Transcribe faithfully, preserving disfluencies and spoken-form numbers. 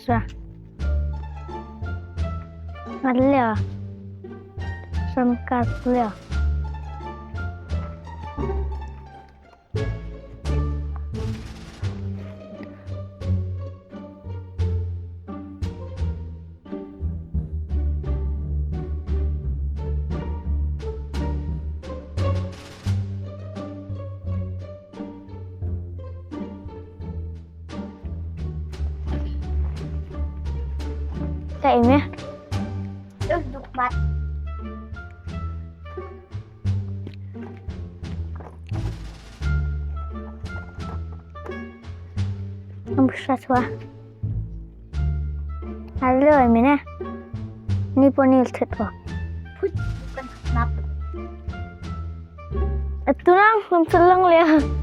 Sa. Ngadlia. Sangkat lia. Ka ime? Uf, duk mat. Ang sa swa. Hello, Emine. Ni poni ilthet wa. Put, bukan nap. Atu nang, nang selang lia.